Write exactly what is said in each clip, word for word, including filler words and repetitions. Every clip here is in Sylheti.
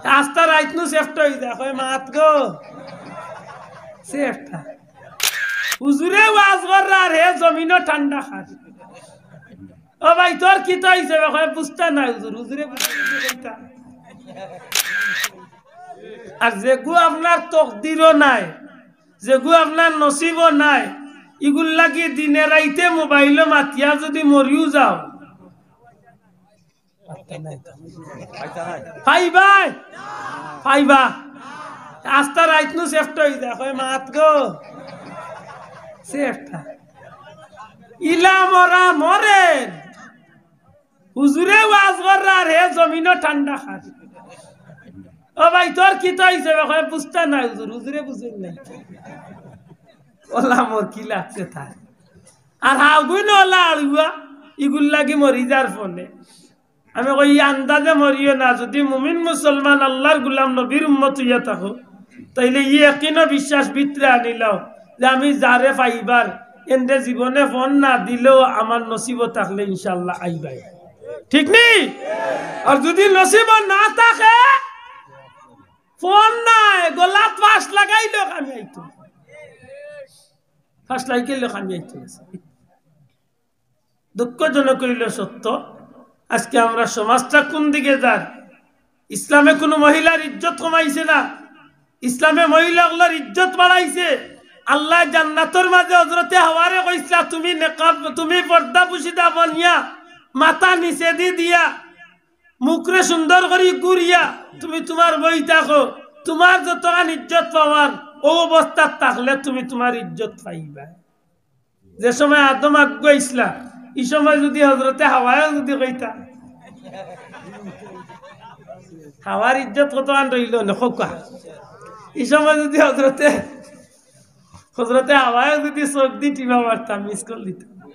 আস্তা রাইত নু সেফটা অই যায়, কয়, "মাত গো, সেফটা।" হুজুরে ওয়াজ কররা আর হে জমিনও ঠান্ডা খার। "ও ভাই, তোর কিতা অইছে?" কয়, "বুঝতা না হুজুর, হুজুরে বুঝাইতা।" আর যেগু আপনার তকদিরও নাই, যেগু আপনার নসিবও নাই, ইগুর লাগি দিনে রাইতে মোবাইলো মাতিয়া যুদি মরিও যাও, পাইবায়? পাইবা। আস্তা রাইত নু সেফটা অই যায়, কয়, "মাত গো, সেফটা।" ইলা মরা মরের। হুজুরে ওয়াজ কররা আর হে জমিনও ঠান্ডা খার। "ও ভাই, তোর কিতা অইছে?" কয়, "বুঝতা না হুজুর, হুজুরে বুঝইন নাই।" ওলা মর কি লাগছে তার। আর হাউগুইন ওলা আড়ুয়া, ইগুর লাগি মরি যার ফোনে। আমি কই, "ই আন্দাজে মরিও না, যুদি মুমিন মুসলমান আল্লার গুলাম নবীর উম্মত অইয়া থাকো, তাইলে ই একিন বিশ্বাস ভিতরে আনিলাও যে আমি যারে পাইবার, এনরে জীবনে ফোন না দিলেও আমার নসিবো থাকলে ইনশাআল্লাহ আইবায়।" ঠিক নি? আর যুদি নসিবো না থাকে, ফোন নাই, গলাত ফাঁস লাগাইলেও কামে আইতো, ফাঁস লাগাইলেও কামে আইতো। দুঃখজনক অইল সত্য, আজকে আমরা সমাজটা কোন দিকে যার? ইসলামে কোনো মহিলার ইজ্জত কমাইছে না, ইসলামে মহিলা অকলর ইজ্জত বাড়াইছে। আল্লায় জান্নাতর মাঝে হজরতে হাওয়ারে কইছলা, "তুমি নেকাব, তুমি পর্দা পুশিদা বনিয়া, মাথা নিচেদি দিয়া, মুখরে সুন্দর করি ঘুরিয়া তুমি তুমার বই থাকো, তুমার যতখান ইজ্জত পাওয়ার, অউ অবস্থাত থাকলে তুমি তুমার ইজ্জত পাইবায়।" যে সময় আদম আগুয়াইছলা, ই সময় যুদি হজরতে হাওয়ায়ও যুদি কইতা, হাওয়ার ইজ্জত কতখান রইলো নে, কউক্কা। ই সময় যুদি হজরতে, হজরতে হাওয়ায়ও যুদি চউখদি টিপা মারতা, miss call দিতা,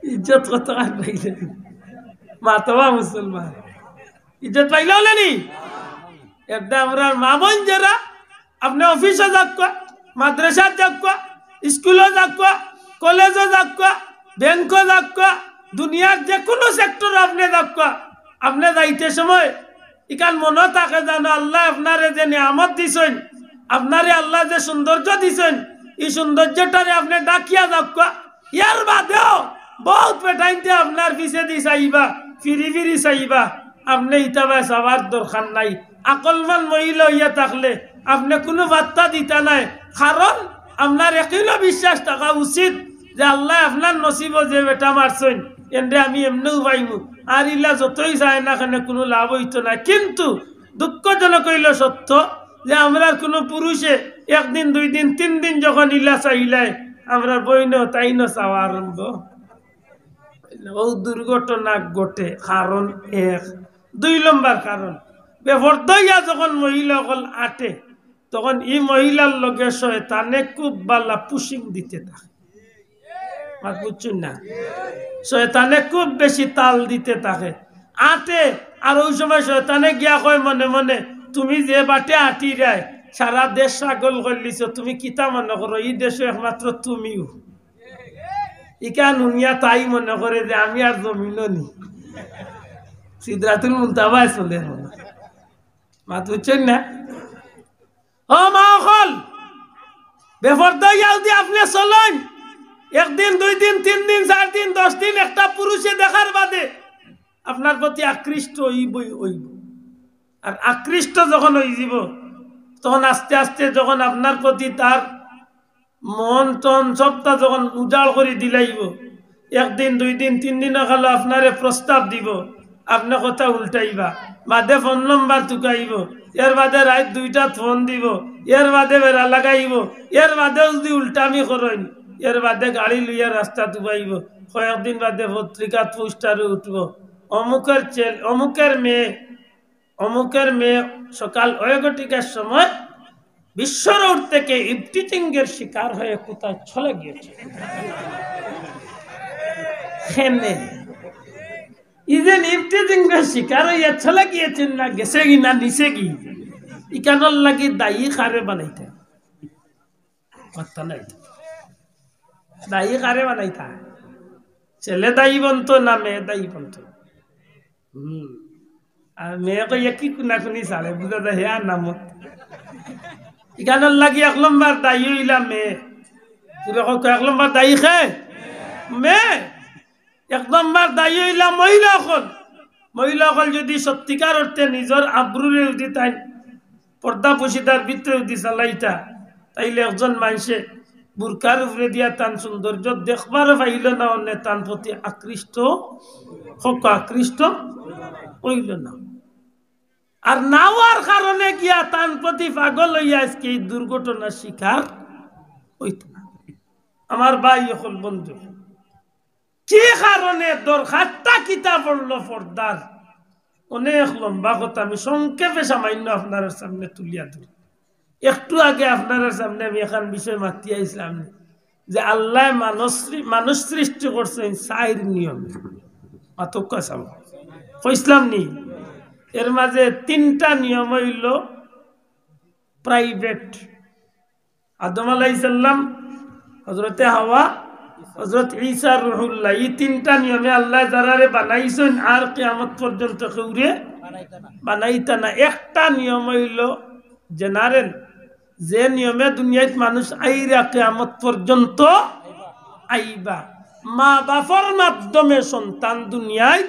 ইজ্জত কতখান রইলো? মাতবা মুসলমান, ইজ্জত পাইলা অইলে নি? এরদায় আমরার মা-বইন যেরা, আপনে অফিসো যাউক্কা, মাদ্রাসাত যাউক্কা, স্কুলো যাউক্কা, কলেজো যাউক্কা, ব্যাংকো যাউক্কা, দুনিয়ার যেকুনু sector-ও আপনে যাউক্কা, আপনে যাইতে সময় ইখান মনো থাকে যেন আল্লায় আপনারে যে নিয়ামত দিছইন, আপনারে আল্লায় যে সৌন্দর্য দিছইন, ই সৌন্দর্যটারে আপনে ঢাকিয়া যাউক্কা। এর বাদেও বউত বেটাইন্তে আপনার পিছেদি চাইবা, ফিরি ফিরি চাইবা। আপনে ইতা বায় চাওয়ার দরকার নাই। আকলমান মহিলা অইয়া থাকলে আপনে কুনু পাত্তা দিতা নায়, কারণ আপনার একিনো বিশ্বাস থাকা উচিত যে আল্লায় আপনার নসিবো যে বেটা মারছইন, এনরে আমি এমনেউ পাইমু। আর ইলা যতই চায় না কেনে কুনু লাভ অইতো নায়। কিন্তু দুঃখজনক অইল সত্য যে আমরার কুনু পুরুষে একদিন, দুই দিন, তিন দিন যখন ইলা চাইলায়, আমরার বইনও তাইনও চাওয়া আরম্ভ। অউ দুর্ঘটনা ঘটে, কারণ এক। দুই নম্বর কারণ, বেপর্দা অইয়া যখন মহিলা অকল আটে, তখন ই মহিলার লগে শয়তানে খুব বালা pushing দিতে থাকে। মাত বুঝছইন না? শয়তানে খুব বেশি তাল দিতে থাকে। আটে, আর অউ সময় শয়তানে গিয়া কয় মনে মনে, "তুমি যে বাটে আটিরায়, সারা দেশ পাগল করিলিছো, তুমি কিতা মনো করো, ই দেশো একমাত্র তুমিউ।" ইখান হুনিয়া তাই মনো করে যে আমি আর জমিনো নি, সিদরাতুল মুনতাহায় চলের মনো। মাত বুঝছইন না? ও মা অকল, বেপর্দা অইয়া যুদি আপনে চলইন, একদিন, দুই দিন, তিন দিন, চাইর দিন, দশ দিন, একটা পুরুষে দেখার বাদে আপনার প্রতি আকৃষ্ট অইবই অইবো। আর আকৃষ্ট যখন অইযিবো, তখন আস্তে আস্তে যখন আপনার প্রতি তার মন টন সবটা যখন উজাড় করি দিলাইবো, একদিন, দুই দিন, তিন দিনর কালো আপনারে প্রস্তাব দিবো, আপনে কথা উল্টাইবা, বাদে ফোন নম্বর তুকাইবো, এর বাদে রাইত দুইটাত ফোন দিবো, এর বাদে বেড়া লাগাইবো, এর বাদেও যুদি উল্টামি করইন, এর বাদে গাড়ি লইয়া রাস্তাত উবাইবো, কয়েকদিন বাদে পত্রিকাত পোস্টারো উঠবো, "অমুকের ছেলে, অমুকের মেয়ে, অমুকের মেয়ে সকাল এগারোটার সময় বিশ্ব রোড থেকে ইভটিজিংয়ের শিকার হয়ে কোথায় চলে গিয়েছে।" কেনে? ই যে ইভটিজিংয়ের শিকার অইয়া চলে গিয়েছেন, না গেছেগি না নিছেগি, ইখানর লাগি দায়ী কারে বানাইতা? কথা নাই। দায়ী কারে বানাইতা? ছেলে দায়ী বনতো না মেয়ে দায়ী বনতো? হুম। আর মেয়ে কইয়া কি কুনাকুনি ছাড়ে, বুঝা যায় হে আনামত। ইখানর লাগি এক নম্বর দায়ী অইলা মেয়ে। পুরো কত এক নম্বর দায়ী খে? মেয়ে। এক নম্বর দায়ী অইলা মহিলা অকল। মহিলা অকল যদি সত্যিকার অর্থে নিজর আব্রুরে যদি তাইন পর্দা পুশিদার ভিতরে যদি চালাইতা, তাইলে একজন মানষে বুরকার উপরে দিয়া তান সৌন্দর্য দেখবার পাইল না, অন্যে তান প্রতি আকৃষ্ট, হক আকৃষ্ট অইল না। আর না অওয়ার কারণে গিয়া তান প্রতি পাগল অইয়া আজকে এই দুর্ঘটনার শিকার অইত না। আমার ভাই অকল, বন্ধু, কি কারণে দরকারটা কিতা পড়লো পর্দার? অনেক লম্বা কথা, আমি সংক্ষেপে সামান্য আপনার সামনে তুলিয়া ধরি। একটু আগে আপনার সামনে আমি এখান বিষয় মাতিয়া আইছিলাম যে আল্লাহ মানুষ সৃ-, মানুষ সৃষ্টি করছেন চাইর নিয়মে। মাতক্কা সাব কইছিলাম নি? এর মাঝে তিনটা নিয়ম অইল প্রাইভেট। আদম আলাইহিস সালাম, হযরতে হাওয়া, হযরত ঈসা রুহুল্লাহ, এই তিনটা নিয়মে আল্লাহ যারারে বানাইছেন আর কিয়ামত পর্যন্ত কেউরে বানাইতা না। একটা নিয়ম অইল জেনারেল, যে নিয়মে দুনিয়াত মানুষ আইরা কিয়ামত পর্যন্ত আইবা। মা বাপর মাধ্যমে সন্তান দুনিয়াত,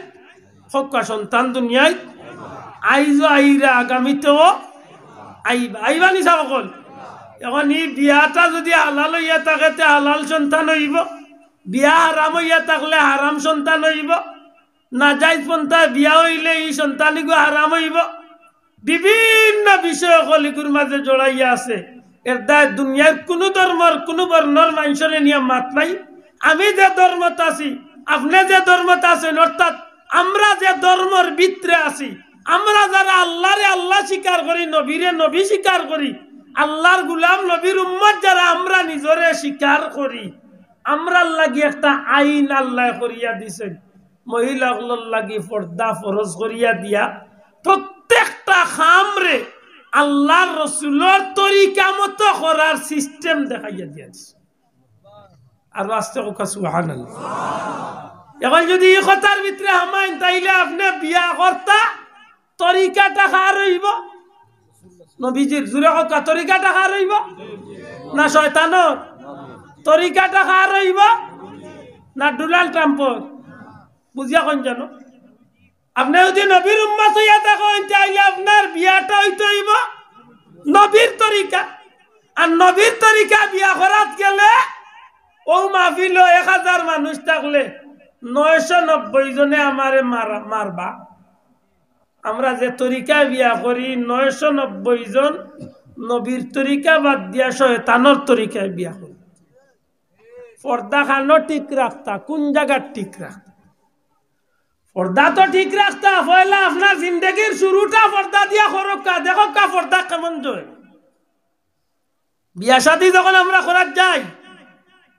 হক্কা সন্তান দুনিয়াত আইজ আইরা, আগামীতেও আইবা। আইবা নি সাব অকল? এখন এই বিয়াটা যদি হালাল অইয়া থাকে, তে হালাল সন্তান অইব। বিয়া হারাম অইয়া থাকলে হারাম সন্তান অইব। নাজাইজ পন্থায় বিয়া অইলে এই সন্তানিগু হারাম অইব। বিভিন্ন বিষয় অকল ইগুর মাঝে জড়াইয়া আছে। এর দায় দুনিয়ার কুনু ধর্মর, কুনু বর্ণর মানষরে নিয়া মাত নাই। আমি যে ধর্মত আছি, আপনে যে ধর্মত আছেন, অর্থাৎ আমরা যে ধর্মর ভিতরে আছি, আমরা যারা আল্লাহরে আল্লাহ স্বীকার করি, নবীরে নবী স্বীকার করি, আল্লাহর গুলাম, নবীর উম্মত যারা আমরা নিজরে স্বীকার করি, আমরার লাগি একটা আইন আল্লাহ করিয়া দিছেন। মহিলা অকলর লাগি পর্দা ফরজ করিয়া দিয়া প্রত্যেকটা কামরে আল্লাহর রসুলর তরিকা মতো করার সিস্টেম দেখাইয়া দিয়া দিছে। আর আস্তে কউক্কা সুবহানাল্লাহ। এখন যদি এই কথার ভিতরে হামাইন, তাইলে আপনে বিয়া করতা তরিকাটা কার অইব? নবীজির। জুরে কউক্কা, তরিকাটা কার অইব? না শয়তানর? তরিকাটা কার অইব? না ডোনাল্ড ট্রাম্পর? বুঝিয়া কইন জানো? আপনে যদি নবীর উম্মত অইয়া থাকইন, তাইলে আপনার বিয়াটা অইতে অইব নবীর তরিকা। আর নবীর তরিকা বিয়া করাত গেলে, ও মাহফিলো এক হাজার মানুষ থাকলে নয়শো নব্বই জনে আমারে মারা-, মারবা। আমরা যে তরিকায় বিয়া করি, নয়শো নব্বই জন নবীর তরিকা বাদ দিয়া শয়তানর তরিকায় বিয়া করি। পর্দা খানো ঠিক রাখতা, কোন জাগাত ঠিক রাখতা? পর্দা তো ঠিক রাখতা, পয়লা আপনার জিন্দেগির শুরুটা পর্দা দিয়া করউক্কা, দেখউক্কা পর্দা কেমন যায়। বিয়া শাদী যখন আমরা করাত যাই,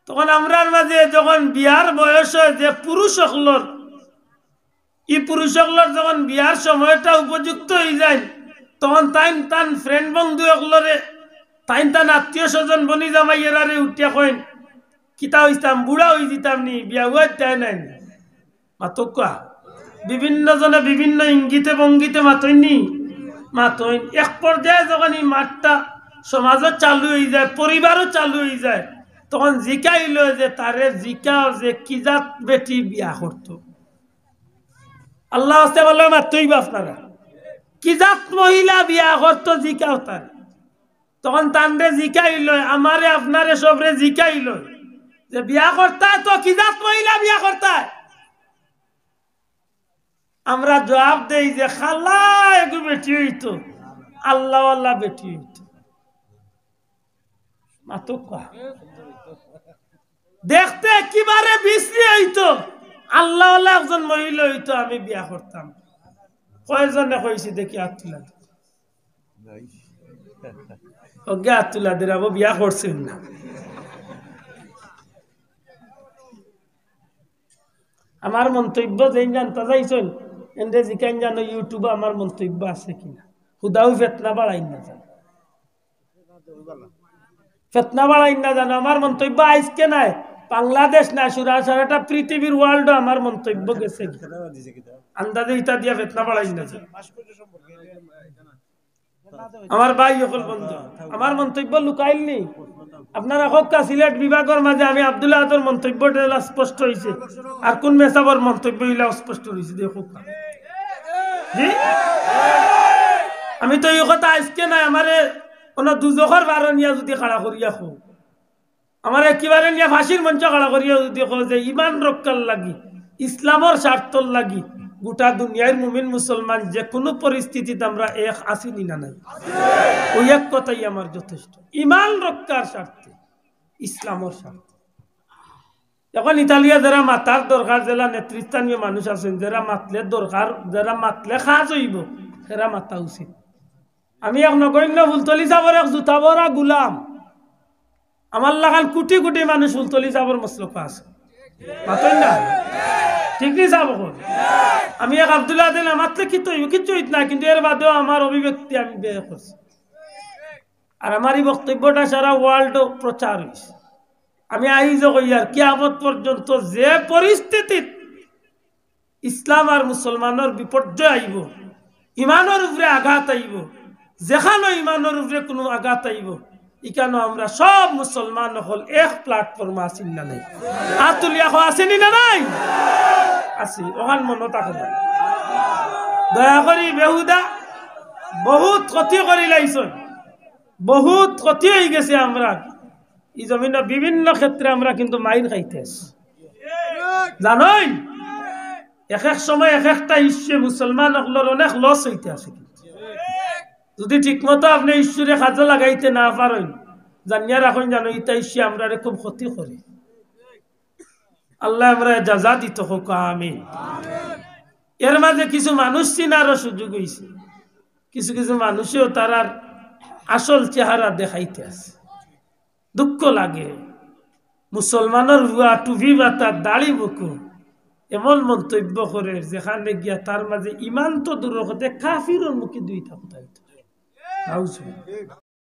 তখন আমরার মাঝে যখন বিয়ার বয়স অয় যে পুরুষ অকলর, ই পুরুষ অকলর যখন বিয়ার সময়টা উপযুক্ত অইযায়, তখন তাইন তান friend বন্ধু অকলরে, তাইন তান আত্মীয় স্বজন বনি জামাই এরারে উঠিয়া কইন, "কিতা অইতাম, বুড়া অইযিতাম নি, বিয়া অইতায় নায় নি?" মাতউক্কা। বিভিন্ন জনে বিভিন্ন ইঙ্গিতে ভঙ্গিতে মাতইন নি, মাতইন। এক পর্যায়ে যখন ই মাতটা সমাজো চালু অইযায়, পরিবারো চালু অইযায়, তখন জিকাইল যে তারে জিকাও যে কি জাত বেটি বিয়া করতো। আল্লাহ আস্তে বললে মাতইবা আপনারা, কি জাত মহিলা বিয়া করতো জিকাও তারে। তখন তানরে জিকাইল, আমারে আপনারে সবরে জিকাইল যে বিয়া করতায় তো কি জাত মহিলা বিয়া করতায়? আমরা জবাব দেই যে কালা এগু বেটি অইতো, আল্লাহওয়ালা বেটি অইতো। মাতউক্কা। দেখতে একেবারে বিশ্রী অইতো, আল্লাহওয়ালা একজন মহিলা অইতো, আমি বিয়া করতাম। কয়জনে কইছি দেখি আত তুলা। অগে আত তুলা দিরা, ও বিয়া করছইন না। আমার মন্তব্য যেইন জানতা চাইছইন, এনরে জিকাইন জানো YouTube-ও আমার মন্তব্য আছে কিনা। হুদাউ ফেতনা বাড়াইন না জানো। ফেতনা বাড়াইন না জানো, আমার মন্তব্য আইজকে নায়, বাংলাদেশ না, সুরা সারাটা পৃথিবীর ওয়ার্ল্ডও আমার মন্তব্য গেছে। আন্দাজে ইটা দিয়া ফেতনা বাড়াই না যে। আমার ভাই অকল বন্ধু, আমার মন্তব্য লুকাইল নি। আপনারা কউক্কা সিলেট বিভাগর মাঝে আমি আব্দুল আহাদর মন্তব্য ইলা স্পষ্ট অইছে, আর কুন মেসাবর মন্তব্য ইলা অস্পষ্ট রইছে, দেখউক্কা। জি, আমি তো ই কথা আইজকে নায়, আমারে কুনু দুজখর বারো নিয়া যুদি খাড়া করিয়া কও, আমার একেবারে নিয়া ফাঁসির মঞ্চ খাড়া করিয়া যুদি কও যে ইমান রক্ষার লাগি, ইসলামর স্বার্থর লাগি, গোটা দুনিয়ার মুমিন মুসলমান যে কুনু পরিস্থিতিত আমরা এক আছি নি না নাই? ওই এক কথাই আমার যথেষ্ট, ইমান রক্ষার স্বার্থে, ইসলামর স্বার্থে। এখন ইতালিয়া যেরা মাতার দরকার, যেরা নেতৃস্থানীয় মানুষ আছইন, যেরা মাতলে দরকার, যেরা মাতলে কাজ অইবো, হেরা মাতা উচিত। আমি এক নগণ্য ফুলতলি সাবর এক জুতা বরা গুলাম। আমার লাখান কুটি কুটি মানুষ ফুলতলি সাবর মসলকো আছে। মাতইন না? ঠিক নি সাব অকল? আমি এক আব্দুল আহাদে না মাতলে কিতা অইবো? কিচ্ছু অইতো না, কিন্তু এর বাদেও আমার অভিব্যক্তি আমি বের করছি। আর আমার ই বক্তব্যটা সারা ওয়ার্ল্ডও প্রচার অইছে। আমি আইজও কইয়ার, কিয়ামত পর্যন্ত যে পরিস্থিতিত ইসলাম আর মুসলমানর বিপর্যয় আইবো, ইমানর উপরে আঘাত আইবো, যেখানো ইমানর উপরে কুনু আঘাত আইবো, ইখানো আমরা সব মুসলমান অকল এক প্ল্যাটফর্মো আছি নি না নাই? আত তুলিয়া কও, আছি নি না নাই? আছি, অখান মনো থাকে না। দয়া করি বেহুদা বহুত ক্ষতি করিলাইছইন, বহুত ক্ষতি অইগেছে আমরার। ই জমিনো বিভিন্ন ক্ষেত্রে আমরা কিন্তু মাইর খাইতে আছি। জানইন, এক এক সময় এক একটা ইস্যুয়ে মুসলমান অকলর অনেক লস অইতে আছে। কিন্তু যুদি ঠিকমতো আপনে ইস্যুরে কাজো লাগাইতে না পারইন, জানিয়া রাখইন, জানো, ইতা ইস্যুয়ে আমরারে খুব ক্ষতি করে। আল্লায় আমরারে জাযা দিতো কউক্কা, আমিন। এর মাঝে কিছু মানুষ চিনারও সুযোগ অইছে, কিছু কিছু মানুষেও তারার আসল চেহারা দেখাইতে আছে। দুঃখ লাগে, মুসলমানর পুয়া টুপি মাথাত দাড়ি বুকু এমন মন্তব্য করের, যেখানে গিয়া তার মাঝে ইমান তো দূরর কথা, কাফিরর মুখে দুইটা কথা অইতো। নাউজুবিল্লাহ।